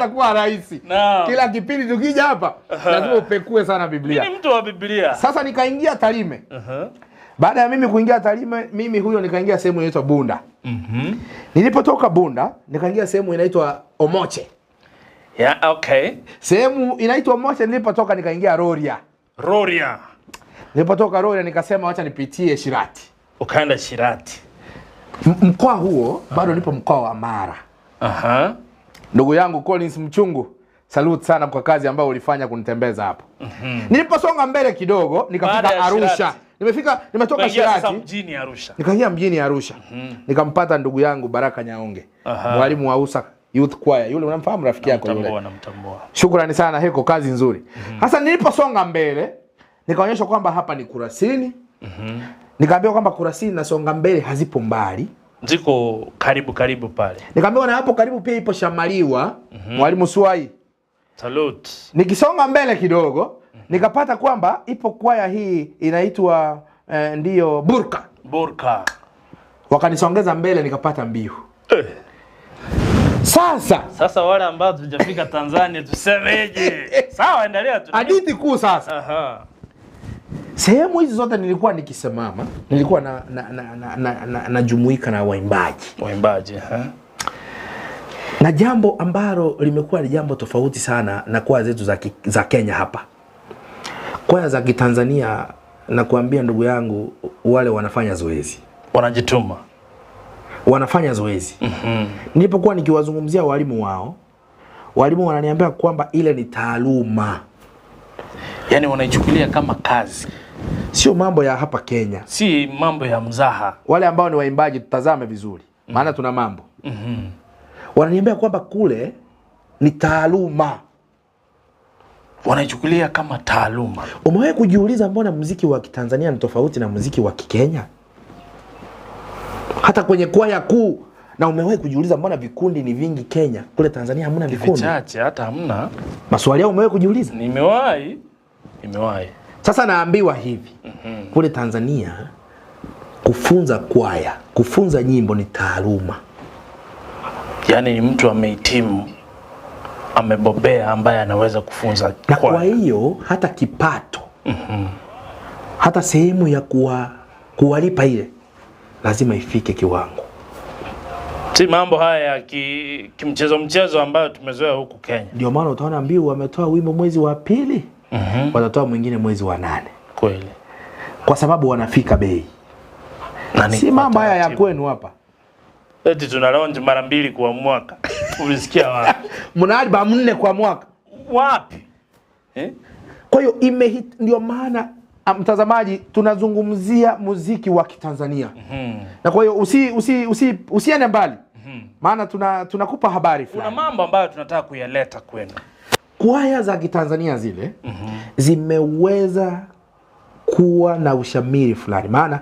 Kuwa rahisi. Naam. Kila kipindi tukija hapa lazima upekue sana Biblia. Mimi ni mtu wa Biblia. Sasa nikaingia Tarime. Baada ya mimi kuingia Tarime, mimi huyo nikaingia sehemu inaitwa Bunda. Nilipotoka Bunda, nikaingia sehemu inaitwa Omoche. Yeah, okay. Sehemu inaitwa Omoche nilipotoka nikaingia Rorya. Rorya. Nilipotoka Rorya nikasema wacha nipitie Shirati. Ukaenda Shirati. Mkoa huo bado nipo mkoa wa Mara. Aha. Ndugu yangu Collins Mchungu, salute sana kwa kazi ambayo ulifanya kunitembeza hapo. Niliposonga mbele kidogo Baada nikafika ya Arusha. Shirati. Nimetoka Ukaingia sasa Shirati. mjini Arusha. Nikaingia mjini Arusha. Nikampata ndugu yangu Baraka Nyaonge. Aha. Mwalimu wa USA Youth Choir. Yule unamfahamu rafiki yako yule. Namtambua, namtambua. Shukrani sana Heko, kazi nzuri. Sasa niliposonga mbele nikaonyeshwa kwamba hapa ni Kurasini. Nikaambiwa kwamba Kurasini na Songa Mbele hazipo mbali. Ziko karibu karibu pale. Nikaambiwa na hapo karibu pia ipo Shamaliwa, Mwalimu Swai. Salute. Nikisonga mbele kidogo nikapata kwamba ipo kwaya hii inaitwa ndiyo Burka. Burka. Wakanisongeza mbele nikapata Mbiu. Sasa Sasa wale ambao tujafika Tanzania tusemeje? Sawa, endelea tu. hadithi kuu sasa. Aha. Sehemu hizi zote nilikuwa nikisimama, nilikuwa na na na na, na, na, najumuika na waimbaji. Waimbaji, ha? Na jambo ambalo limekuwa ni jambo tofauti sana na kwaya zetu za Kenya hapa. Kwaya za Kitanzania, nakuambia ndugu yangu, wale wanafanya zoezi. Wanajituma. Wanafanya zoezi. Nilipokuwa nikiwazungumzia walimu wao, walimu wananiambia kwamba ile ni taaluma. Yaani wanaichukulia kama kazi. Sio mambo ya hapa Kenya. Si mambo ya mzaha. Wale ambao ni waimbaji tutazame vizuri, maana tuna mambo. Wananiambia kwamba kule ni taaluma. Wanaichukulia kama taaluma. Umewahi kujiuliza mbona muziki wa Kitanzania ni tofauti na muziki wa Kikenya? Hata kwenye kwaya kuu. Na umewahi kujiuliza mbona vikundi ni vingi Kenya, kule Tanzania hamna vikundi? Vichache hata hamna. Maswali yao umewahi kujiuliza? Nimewahi. Nimewahi. Sasa naambiwa hivi. Kule Tanzania kufunza kwaya, kufunza nyimbo ni taaluma. Yaani ni mtu amehitimu, amebobea, ambaye anaweza kufunza Na kwaya. kwa hiyo hata kipato, hata sehemu ya kuwalipa ile lazima ifike kiwango. Si mambo haya ya kimchezo mchezo ambayo tumezoea huku Kenya. Ndio maana utaona Mbiu wametoa wimbo mwezi wa 2, watatoa mwingine mwezi wa 8. Kweli. Kwa sababu wanafika bei. Na ni Si mambo haya ya taratibu. kwenu hapa. Eti tuna launch mara 2 kwa mwaka. Ulisikia wapi? Mna album 4 kwa mwaka. Wapi? Kwa hiyo ndio maana mtazamaji tunazungumzia muziki wa Kitanzania. Na kwa hiyo usiende mbali. Maana tunakupa habari Kuna fulani. mambo ambayo tunataka kuyaleta kwenu. Kwaya za Kitanzania zile zimeweza kuwa na ushamiri fulani. Maana